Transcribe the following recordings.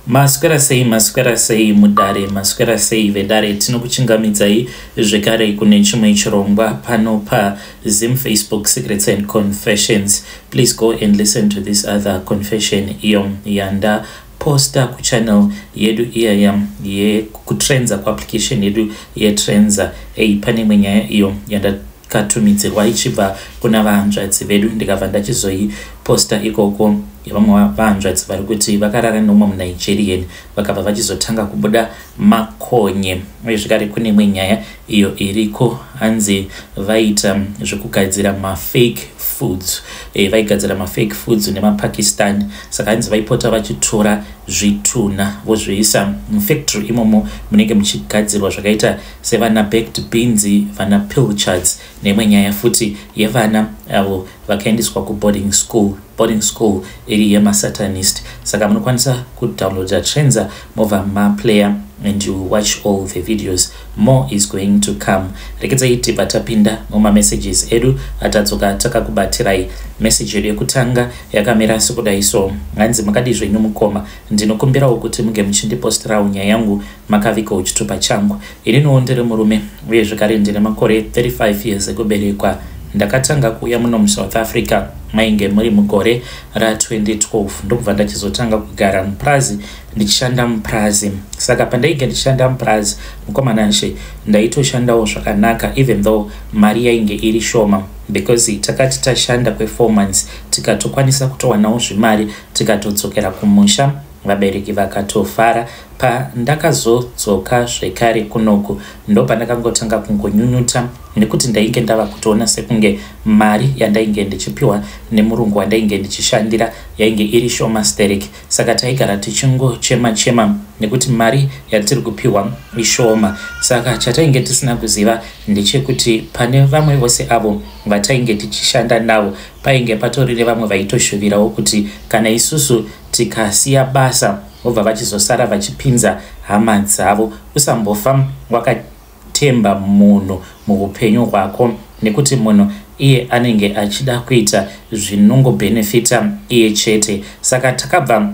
Maswera sei, maswera sei mudare, maswera sei vedare. Tinokuchingamidzai zvekare kune chimwe chirongwa pano paZim Facebook Secrets and Confessions. Please go and listen to this other confession iyo yanda posta kuchannel yedu iyaya yekutrenza, kuapplication yedu yetrenza. Ei, pane imwe nyaya iyo yandakatumidzirwa ichibva kuna vahanzvadzi vedu, ndikabva ndachizoiposta ikoko, yevamwe vahanzvadzi vari kuti vakarara neumwe muNigerian, vakabva vachizotanga kubuda makonye. Uye zvekare kune imwe nyaya iyo iriko, hanzi vaita zvekugadzira mafake foods. Vaigadzira mafake foods nemaPakistan. Saka hanzi vaipota vachitora zvitunha vozviisa mufactory imomo munenge muchigadzirwa zvakaita sevana baked beans, vana pilchards, neimwe nyaya futi yevana avo vakaendeswa kuboarding school, boarding school iri yemasatanist. Saka munokwanisa kudownloada Trenza, mobva maplayer and you watch all the videos. More is going to come. Rekedzai tibva tapinda mumamessages edu atadzoka takakubatirai. Message yedu yekutanga yakamira sekudai so, hanzi, "Makadi zvenyu mukoma? Ndinokumbirawo kuti munge muchindipostirawo nyaya yangu makavigawo chitupa changu. Ininiwo ndiri murume, uye zvekare ndine makore 35 years ekuberekwa. Ndakatanga kuuya muno muSouth Africa mainge muri mugore ra2012, ndokubva ndachizotanga kugara mupurazi, ndichishanda mupurazi. Saka pandainge ndichishanda mupurazi, mukomanashe, ndaitoshandawo zvakanaka, even though mari yainge iri shoma, because takati tashanda kwe4 months tikatokwanisa kutowanawo zvimari, tikatodzokera kumusha, vabereki vakatofara. Pandakazodzoka zvekare kunoku, ndo pandakangotanga kungonyunyuta, nekuti ndainge ndava kutoona sekunge mari yandainge ndichipiwa nemurungu wandainge ndichishandira yainge iri shoma sterek. Saka taigara tichingochema chema nekuti mari yatiri kupiwa ishoma. Saka chatainge tisina kuziva ndechekuti pane vamwe vose avo vatainge tichishanda navo, painge patori nevamwe vaitoshuvirawo kuti kana isusu tikasiya basa, vobva vachizosara vachipinza hama dzavo. Usambofa wakatemba munhu muupenyu hwako, nekuti munhu iye anenge achida kuita zvinongobhenefita iye chete. Saka takabva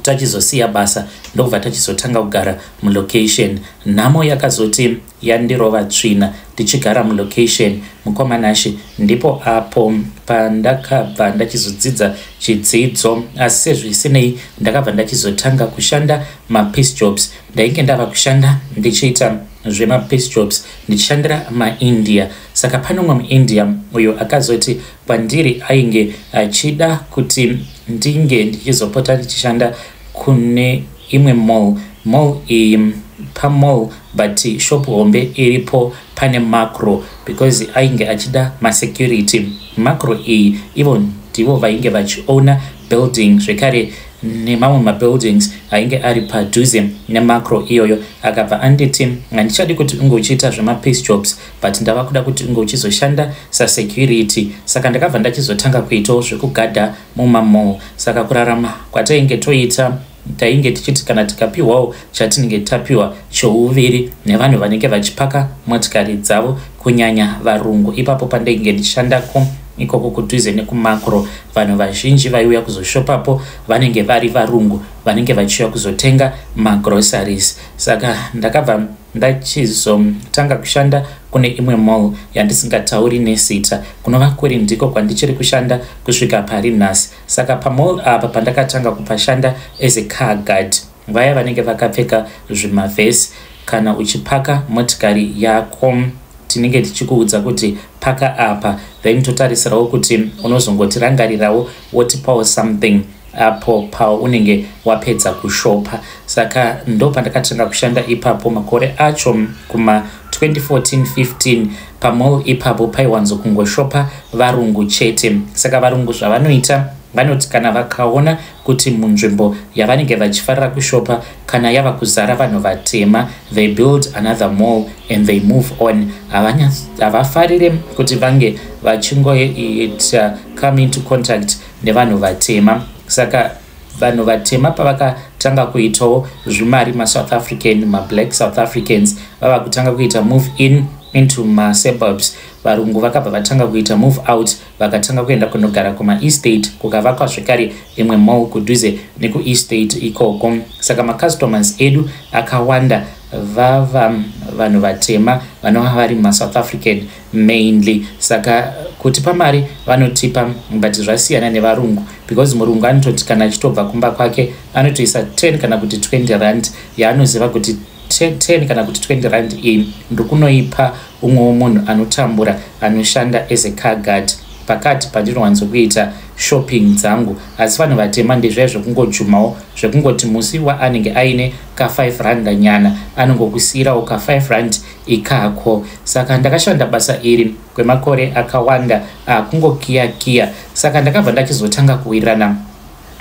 tachizosiya basa, ndokubva tachizotanga kugara mulocation. Nhamo yakazoti yandirova tsvina ndichigara mulocation, mukomanashe, ndipo apo pandakabva ndachizodzidza chidzidzo. Asi sezvisinei, ndakabva ndachizotanga kushanda mapiece jobs. Ndainge ndava kushanda ndichiita zvemapiece jobs, ndichishandira maIndia. Saka pane umwe muIndia uyo akazoti kwandiri ainge achida kuti ndinge ndichizopota ndichishanda kune imwe mall. Mall iyi, pamall, but shop hombe iripo pane Makro, because ainge achida masecurity. Makro iyi, ivo ndivo vainge vachiona building, zvekare nemamwe mabuildings ainge ari padhuze neMakro iyoyo. Akabva anditi, 'Handichadi kuti unge uchiita zvemapiece jobs, but ndava kuda kuti unge uchizoshanda sasecurity.' Saka ndakabva ndachizotanga kuitawo zvekugadha mumamall. Saka kurarama kwatainge toita, tainge tichiti kana tikapiwawo chatinenge tapiwa chouviri nevanhu vanenge vachipaka motikari dzavo, kunyanya varungu. Ipapo pandainge ndichishandako ikoko kudhuze nekuMakro, vanhu vazhinji vaiuya kuzoshopapo vanenge vari varungu vanenge vachiuya kuzotenga magroceries. Saka ndakabva ndachizotanga kushanda kune imwe mall yandisingatauri nezita, kunova kuri ndiko kwandichiri kushanda kusvika pari nhasi. Saka pamall apa pandakatanga kupashanda as a car guard, vaya vanenge vakapfeka zvimavhesi, kana uchipaka motikari yako, tinenge tichikuudza kuti paka apa, then totarisirawo kuti unozongotirangarirawo, wotipawo something apo paunenge wapedza kushopa. Saka ndo pandakatanga kushanda ipapo makore acho kuma 2014 15. Pamall ipapo paiwanzo kungoshopa varungu chete. Saka varungu zvavanoita, vanoti kana vakaona kuti munzvimbo yavanenge vachifarira kushopa kana yava kuzara vanhu vatema, they build another mall and they move on. Havafarire kuti vange vachingoita come into contact nevanhu vatema. Saka vanhu vatema pavakatanga kuitawo zvimari, maSouth African, mablack South Africans vava kutanga kuita move in. into masuburbs. Varungu vakabva vatanga kuita move out, vakatanga kuenda kunogara kumaestate. Kukavakwa zvekare imwe mall kudhuze nekuestate ikoko. Saka macustomers edu akawanda vava vanhu vatema, vanova vari maSouth African mainly. Saka kutipa mari vanotipa, but zvasiyana nevarungu, because murungu anototi kana achitobva kumba kwake anotoisa 10 kana kuti 20 rand, yaanoziva kuti 10 kana kuti 20 rand iyi ndikunoipa umwewo munhu anotambura, anoshanda as a car guard pakati pandinowanzokuita shopping dzangu. Asi vanhu vatema ndezvaya zvekungojumawo, zvekungoti musi waanenge aine ka5 rand nyana, anongokusiyirawo ka5 rand ikako. Saka ndakashanda basa iri kwemakore akawanda, akungokiya kiya. Saka ndakabva ndachizotanga kuwirirana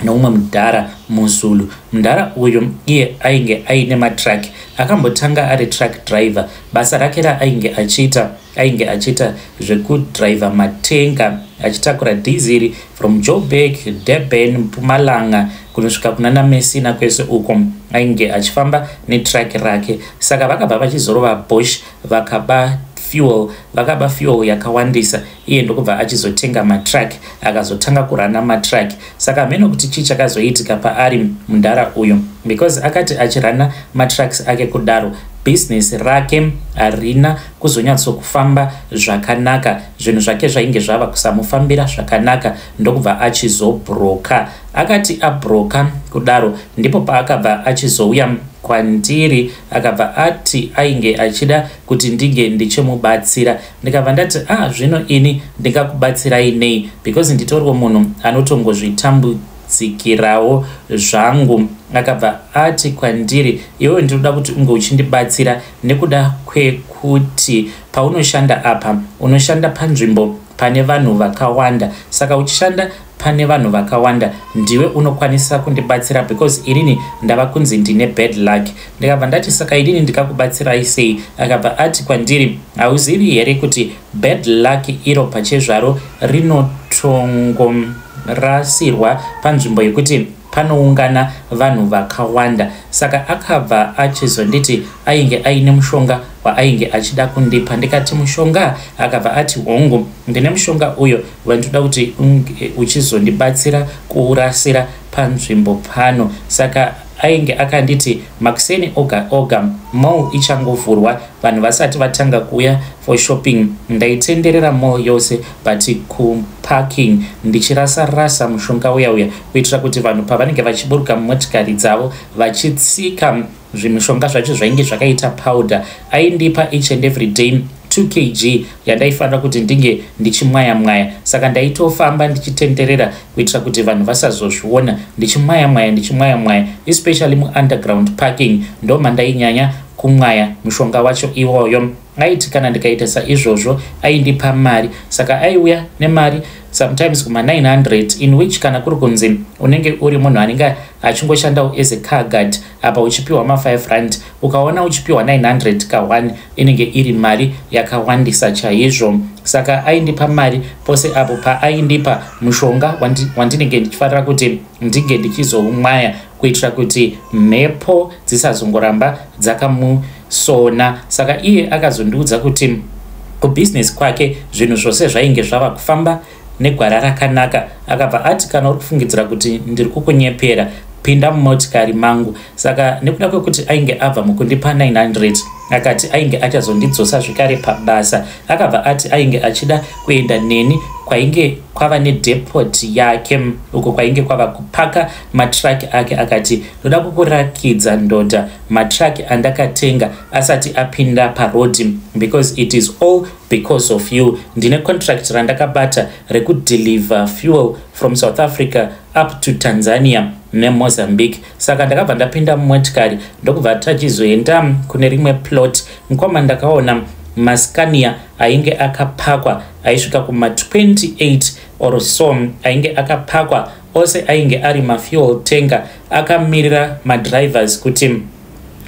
noumwe mudhara muZulu. Mudhara uyu iye ainge aine matruck. Akambotanga ari truck driver. Basa rake raainge achiita, ainge achiita zvekudhiraivha matenga achitakura dhiziri from Joburg, Durban, Mpumalanga kunosvika kuna naMessina kwese uko. Ainge achifamba netruck rake. Saka vakabva vachizorova Bosch, vakaba fuel, vakaba fuel yakawandisa. Iye ndokubva achizotenga matruck, akazotanga kurana matruck. Saka hameno kuti chii chakazoitika paari mudhara uyu, because akati achirana matrucks ake kudaro, bhizinesi rake harina kuzonyatsokufamba zvakanaka. Zvinhu zvake zvainge zvava kusamufambira zvakanaka, ndokubva achizobhuroka. Akati abhuroka kudaro, ndipo paakabva achizouya kwandiri. Akabva ati ainge achida kuti ndinge ndichimubatsira. Ndikabva ndati, "Ah, zvino ini ndingakubatsirai nei? Because nditoriwo munhu anotongozvitambudzikirawo zvangu." Akabva ati kwandiri, "Iwewe ndinoda kuti unge uchindibatsira nekuda kwekuti paunoshanda apa, unoshanda panzvimbo pane vanhu vakawanda. Saka uchishanda pane vanhu vakawanda, ndiwe unokwanisa kundibatsira, because inini ndava kunzi ndine bad luck." Ndikabva ndati, "Saka inini ndikakubatsirai sei?" Akabva ati kwandiri, "Hauzivi here kuti bad luck iro pachezvaro rinotongorasirwa panzvimbo yekuti panoungana vanhu vakawanda?" Saka akabva achizonditi ainge aine mushonga waainge achida kundipa. Ndikati, "Mushonga?" Akabva ati, "Hongu, ndine mushonga uyo wandinoda kuti uchizondibatsira kuurasira panzvimbo pano." Saka ainge akanditi makuseni oga oga, mall ichangovhurwa, vanhu vasati vatanga kuuya for shopping, ndaitenderera mall yose, but kuparking, ndichirasa rasa mushonga uya uya, kuitira kuti vanhu pavanenge vachiburuka mumotikari dzavo vachitsika zvimishonga zvacho zvainge zvakaita powder. Aindipa each and every day 2 kg yandaifanira kuti ndinge ndichimwaya mwaya. Saka ndaitofamba ndichitenderera kuitira kuti vanhu vasazozviona, ndichimwaya mwaya, ndichimwaya mwaya, especially muunderground parking ndo mandainyanya kumwaya mushonga wacho iwoyo. Aiti kana ndikaita saizvozvo, aindipa mari. Saka aiuya nemari sometimes kuma900, in which kana kuri kunzi unenge uri munhu anenge achingoshandawo as a car guard apa uchipiwa ma5 rand, ukaona uchipiwa 900 ka1, inenge iri mari yakawandisa chaizvo. Saka aindipa mari pose apo paaindipa mushonga wandinenge ndichifanira kuti ndinge ndichizoumwaya kuitira kuti mhepo dzisazongoramba dzakamusona. Saka iye akazondiudza kuti kubhizinesi kwake zvinhu zvose zvainge zvava kufamba negwara rakanaka. Akabva ati, "Kana uri kufungidzira kuti ndiri kukunyepera, pinda mumotikari mangu." Saka nekuda kwekuti ainge abva mukundipa 900, akati ainge achazondidzosa zvekare pabasa. Akabva ati ainge achida kuenda neni kwainge kwava nedepot yake, uko kwainge kwava kupaka matruck ake. Akati, "Ndoda kukurakidza ndoda matruck andakatenga asati apinda parodhi, because it is all because of you. Ndine contract randakabata rekudeliver fuel from South Africa up to Tanzania neMozambique." Saka ndakabva ndapinda mumotikari, ndokubva tachizoenda kune rimwe plot. Mukoma, ndakaona maScania ainge akapakwa aisvika kuma28 or so, ainge akapakwa ose, ainge ari mafuel tanker, akamirira madrivers kuti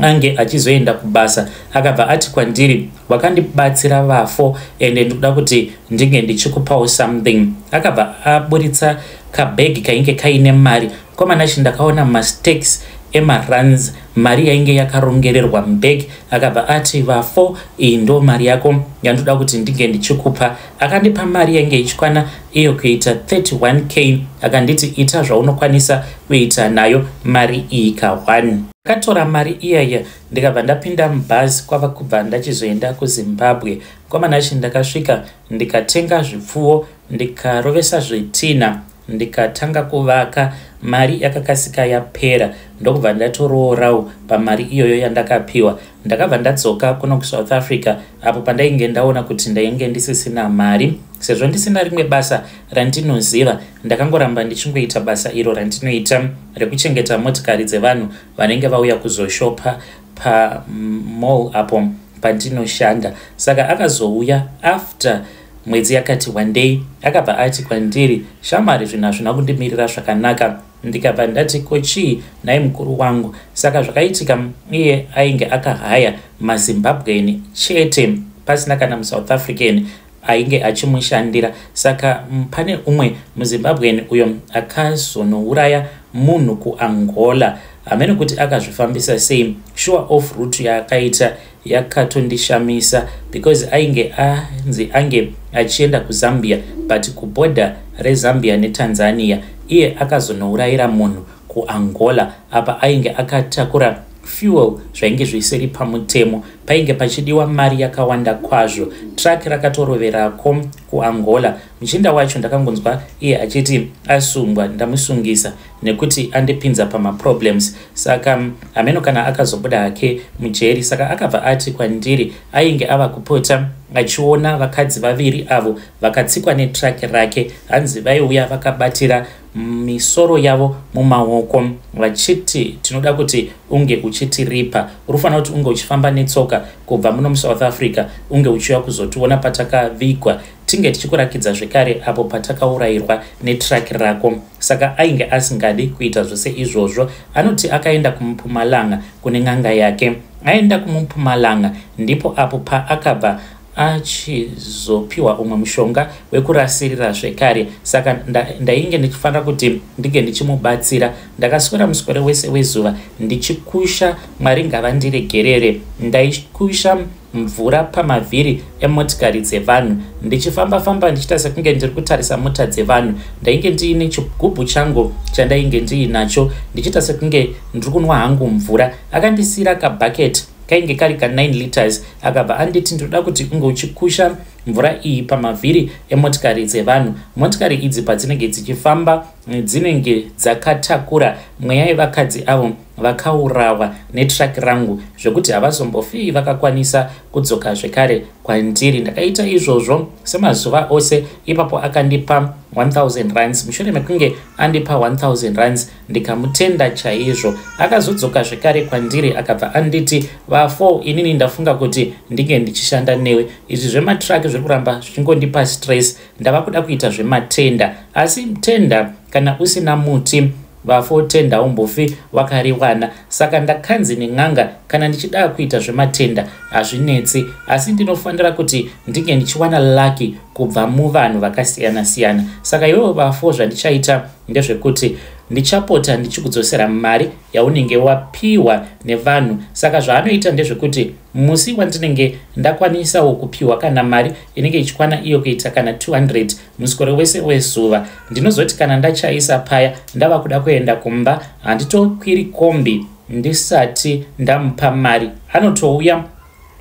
ange achizoenda kubasa. Akabva ati kwandiri, "Wakandibatsira vafo, ende ndikuda kuti ndinge ndichikupawo something." Akabva aburitsa kabhegi kainge kaine mari. Komanachi, ndakaona mastacks emarands, mari yainge yakarongererwa mubag. Akabva ati, "Vafo, iyi ndo mari yako yandoda kuti ndinge ndichikupa." Akandipa mari yainge ichikwana iyo kuita 31K. Akanditi, "Ita zvaunokwanisa kuita nayo mari iyi ka1." Akatora mari iyaya, ndikabva ndapinda mubhazi, kwava kubva ndachizoenda kuZimbabwe. Kwamanachi ndakasvika, ndikatenga zvipfuwo, ndikarovesa zvitina, ndikatanga kuvaka. Mari yakakasika yapera, ndokubva ndatoroorawo pamari iyoyo yandakapiwa. Ndakabva ndadzoka kuno kuSouth Africa apo pandainge ndaona kuti ndainge ndisisina mari. Sezvo ndisina rimwe basa randinoziva, ndakangoramba ndichingoita basa iro randinoita rekuchengeta motikari dzevanhu vanenge vauya kuzoshopa pamall apo pandinoshanda. Saka akazouya after mwedzi yakati one day, akabva ati kwandiri, "Shamwari, zvinhu hazvina kundimirira zvakanaka." Ndikabva ndati, "Ko chii nhai mukuru wangu?" Saka zvakaitika, iye ainge akahaya maZimbabwean chete, pasina kana muSouth African ainge achimushandira. Saka pane umwe muZimbabwean uyo akazonouraya munhu kuAngola. Hamene kuti akazvifambisa sei. Sure, off route yaakaita yakatondishamisa, because ainge anzi ange achienda kuZambia, but kubhodha reZambia neTanzania, iye akazonourayira munhu kuAngola. Apa ainge akatakura fuel zvainge zvisiri pamutemo. Painge pachidiwa mari yakawanda kwazvo. Truck rakatoroverako kuAngola. Muchinda wacho ndakangonzwa iye achiti asungwa, ndamusungisa nekuti andipinza pamaproblems. Saka hameno kana akazobuda hake mujeri. Saka akabva ati kwandiri ainge ava kupota achiona vakadzi vaviri avo vakatsikwa netruck rake. Hanzi vaiuya vakabatira misoro yavo mumaoko vachiti, "Tinoda kuti unge uchitiripa. Uri kufanira kuti unge uchifamba netsoka kubva muno muSouth Africa, unge uchiuya kuzotiona patakavigwa, tinge tichikurakidza zvekare apo patakaurayirwa netruck rako." Saka ainge asingadi kuita zvose izvozvo. Anoti akaenda kumuPumalanga kune n'anga yake. Aenda kumuPumalanga, ndipo apo paakabva achizopiwa umwe mushonga wekurasirira zvekare. Saka ndainge ndichifanira kuti ndinge ndichimubatsira. Ndakaswera muswere wese wezuva ndichikusha. Mwari ngavandiregerere, ndaikusha mvura pamavhiri emotikari dzevanhu, ndichifamba-famba ndichiita sekunge ndiri kutarisa mota dzevanhu. Ndainge ndiine chigubhu changu chandainge ndiinacho, ndichiita sekunge ndiri kunwa hangu mvura. Akandisiyira kabhaketi kainge kari ka9 liters. Akabva anditi, "Ndinoda kuti unge uchikusha mvura iyi pamavhiri emotikari dzevanhu. Motikari idzi padzinenge dzichifamba, dzinenge dzakatakura mweya yevakadzi avo vakaurawa netruck rangu, zvekuti havazombofii vakakwanisa kudzoka zvekare kwandiri." Ndakaita izvozvo semazuva ose. Ipapo akandipa 1000 rands. Mushure mekunge andipa 1000 rands, ndikamutenda chaizvo. Akazodzoka zvekare kwandiri, akabva anditi, "Vafo, inini ndafunga kuti ndinge ndichishanda newe. Izvi zvematruck zviri kuramba zvichingondipa stress. Ndava kuda kuita zvematenda, asi tenda kana usina muti, vafo, tenda umbofi wakariwana. Saka ndakanzi nen'anga kana ndichida kuita zvematenda hazvinetsi, asi ndinofanira kuti ndinge ndichiwana lucky kubva muvanhu vakasiyana-siyana. Saka iwewo vafo, zvandichaita ndezvekuti ndichapota ndichikudzosera mari yaunenge wapiwa nevanhu." Saka zvaanoita ndezvekuti musi wandinenge ndakwanisawo kupiwa kana mari inenge ichikwana iyo kuita kana 200 muswero wese wezuva, ndinozoti kana ndachaisa paya, ndava kuda kuenda kumba, handitokwiri kombi ndisati ndamupa mari. Anotouya,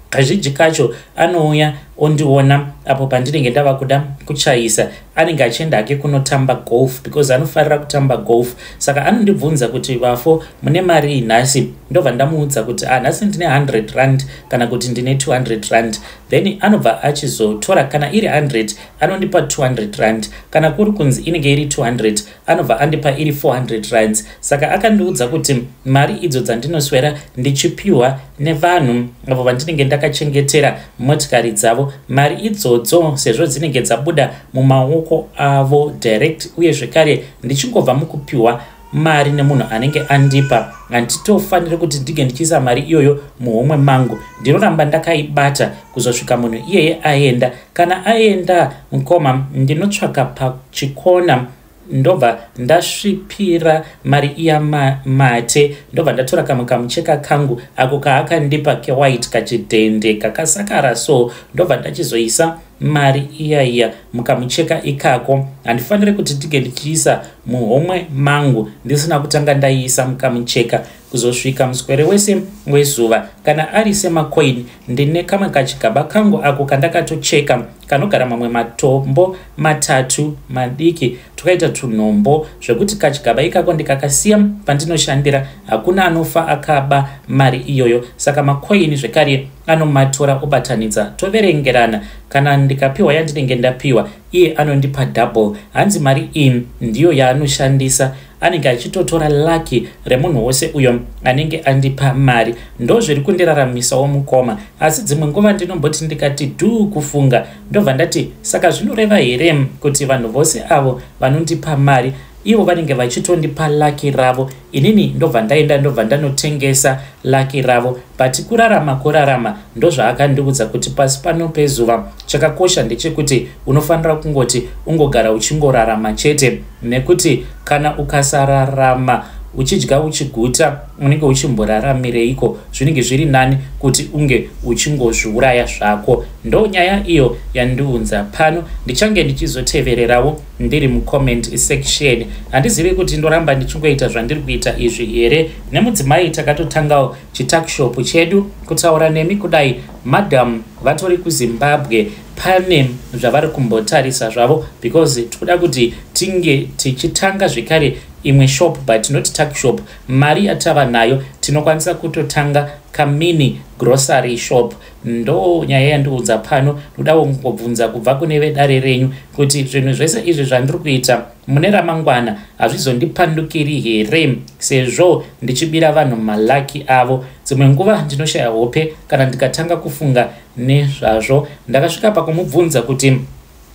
kazhinji kacho anouya ondiona apo pandinenge ndava kuda kuchaisa. Anenge achienda hake kunotamba golf, because anofarira kutamba golf. Saka anondibvunza kuti, "Vafo, mune mari nhasi?" Ndobva ndamuudza kuti, "Ah, nhasi ndine 100 rand kana kuti ndine 200 rand." Then anobva achizotora, kana iri 100 anondipa 200 rand, kana kuri kunzi inenge iri 200 anobva andipa iri 400 rands. Saka akandiudza kuti mari idzo dzandinoswera ndichipiwa nevanhu avo vandinenge ndakachengetera motikari dzavo, mari idzodzo sezvo dzinenge dzabuda mumaoko avo direct, uye zvekare ndichingobva mukupiwa mari nemunhu anenge andipa, handitofaniri kuti ndinge ndichiisa mari iyoyo muhomwe mangu. Ndinoramba ndakaibata kuzosvika munhu iyeye aenda. Kana aenda, mukoma, ndinotsvaka pachikona. Ndobva ndasvipira mari iya mate, ndobva ndatora kamwe kamucheka kangu ako kaakandipa kewhite, kachidhende kakasakara so, ndobva ndachizoisa mari iya iya mukamucheka ikako. Handifaniri kuti ndinge ndichiisa muhomwe mangu ndisina kutanga ndaiisa mukamucheka kuzosvika muswere wese wezuva. Kana ari semakoini, ndine kamwe kachigaba kangu ako kandakatocheka kanogara mamwe matombo matatu madiki twakaita tunhombo, zvekuti kachigaba ikako ndikakasiya pandinoshandira, hakuna anofa akaba mari iyoyo. Saka makoini zvekare anomatora obatanidza, toverengerana. Kana ndikapiwa yandinenge ndapiwa, iye anondipa double. Hanzi mari iyi ndiyo yaanoshandisa, anenge achitotora lucky remunhu wose uyo anenge andipa mari. Ndo zviri kundiraramisawo, mukoma, asi dzimwe nguva ndinomboti ndikati dhuu kufunga, ndobva ndati, saka zvinoreva here kuti vanhu vose avo vanondipa mari, ivo vanenge vachitondipa lucky ravo, inini ndobva ndaenda, ndobva ndanotengesa lucky ravo? But kurarama kurarama. Ndozvaakandiudza kuti pasi pano pezuva chakakosha ndechekuti unofanira kungoti ungogara uchingorarama chete, nekuti kana ukasararama uchidya uchiguta, unenge uchimboraramireiko? Zvinenge zviri nani kuti unge uchingozviuraya zvako. Ndo nyaya iyo yandiunza pano. Ndichange ndichizotevererawo ndiri mucomment section. Handizivi kuti ndoramba ndichingoita zvandiri kuita izvi here. Nemudzimai takatotangawo chituckshop chedu. Kutaura nemi kudai, madam vatori kuZimbabwe, pane zvavari kumbotarisa zvavo, because tikuda kuti tinge tichitanga zvekare imwe shop, but not tuck shop. Mari yatava nayo tinokwanisa kutotanga kamini grocery shop. Ndo nyaya yandiudza pano. Ndodawo kungobvunza kubva kune vedare renyu kuti zvinhu zvese izvi zvandiri kuita mune ramangwana hazvizondipandukiri here, sezvo ndichibira vanhu malucky avo? Dzimwe nguva ndinoshaya hope kana ndikatanga kufunga nezvazvo. Ndakasvika pakumubvunza kuti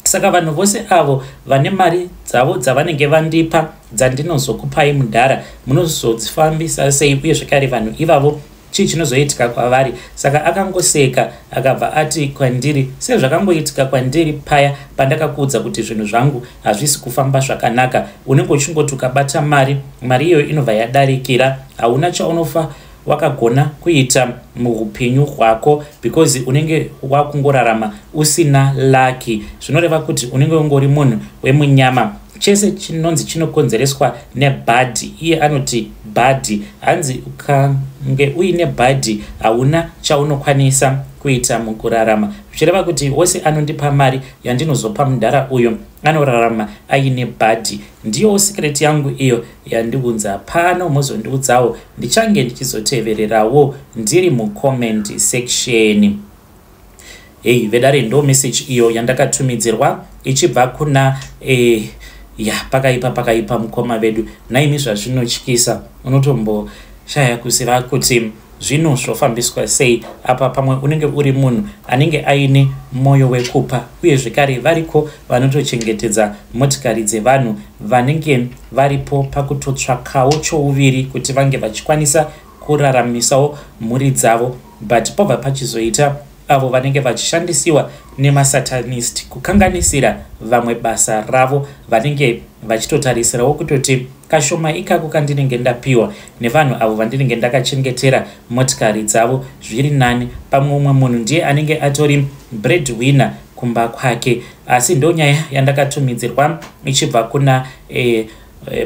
saka vanhu vose avo vane mari dzavo dzavanenge vandipa, dzandinozokupai mudhara, munozodzifambisa sei? Uye zvekare vanhu ivavo chii chinozoitika kwavari? Saka akangoseka, akabva ati kwandiri, sezvakangoitika kwandiri paya pandakakuudza kuti zvinhu zvangu hazvisi kufamba zvakanaka, unenge uchingoti ukabata mari, mari iyoyo inobva yadarikira. Hauna chaunofa wakagona kuita muupenyu hwako because unenge wakungorarama usina lucky. Zvinoreva kuti unenge ungori munhu wemunyama. Chese chinonzi chinokonzereswa nebhadhi. Iye anoti bhadhi, hanzi ukange uine bhadhi hauna chaunokwanisa kuita mukurarama, zvichireva kuti wose anondipa mari yandinozopa mudhara uyo anorarama aine bhadhi. Ndiyo secret yangu iyo yandiunza pano. Muzondiudzawo, ndichange ndichizotevererawo ndiri mucomment section. Hei vedare, ndo message iyo yandakatumidzirwa ichibva kuna ya pakaipa, pakaipa mukoma vedu. Naimi, zvazvinotyisa, unotomboshaya kuziva kuti zvinhu zvofambiswa sei apa. Pamwe unenge uri munhu anenge aine mwoyo wekupa, uye zvekare variko vanotochengetedza motikari dzevanhu vanenge varipo pakutotsvakawo chouviri kuti vange vachikwanisa kuraramisawo mhuri dzavo, but pobva pachizoita avo vanenge vachishandisiwa nemasatanist kukanganisira vamwe basa ravo, vanenge vachitotarisirawo kutoti kashoma ikako kandinenge ndapiwa nevanhu avo vandinenge ndakachengetera motikari dzavo zviri nani. Pamwe umwe munhu ndiye anenge atori bread winner kumba kwake. Asi ndo nyaya yandakatumidzirwa ichibva kuna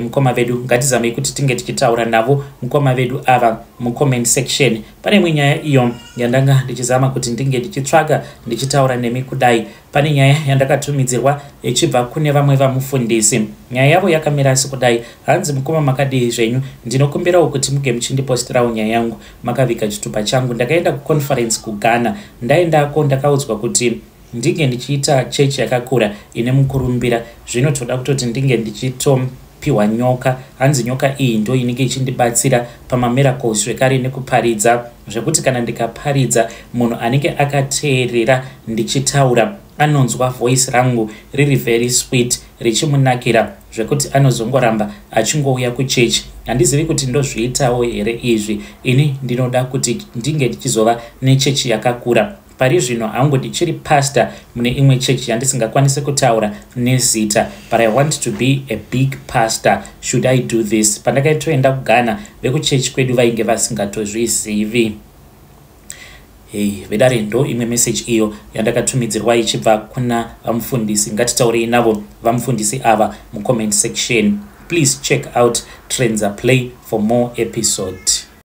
mukoma vedu. Ngatizamei kuti tinge tichitaura navo mukoma vedu ava mucomment section. Pane imwe nyaya iyo yandanga ndichizama kuti ndinge ndichitsvaga ndichitaura nemi kudai. Pane nyaya yandakatumidzirwa ichibva kune vamwe vamufundisi. Nyaya yavo yakamira sekudai. Hanzi, "Mukoma, makadii zvenyu? Ndinokumbirawo kuti muge muchindipostirawo nyaya yangu makaviga chitupa changu. Ndakaenda kuconference kuGhana. Ndaendako ndakaudzwa kuti ndinge ndichiita chechi yakakura ine mukurumbira. Zvinotoda kutoti ndinge ndichitopiwa nyoka. Hanzi nyoka iyi ndo inenge ichindibatsira pamamiracles zvekare nekuparidza, zvekuti kana ndikaparidza, munhu anenge akateerera ndichitaura anonzwa voice rangu riri very sweet, richimunakira zvekuti anozongoramba achingouya kuchechi. Handizivi kuti ndozviitawo here izvi. Ini ndinoda kuti ndinge ndichizova nechechi yakakura. Pari zvino hangu ndichiri pastor mune imwe chechi yandisingakwanisi kutaura nezita, but I want to be a big pastor. Should I do this? Pandakaitoenda kuGhana, vekuchechi kwedu vainge vasingatozvizivi. Hei vedare, ndo imwe meseji iyo yandakatumidzirwa ichibva kuna vamufundisi. Ngatitaurei navo vamufundisi ava mucomment section. Please check out Trenza Play for more episode.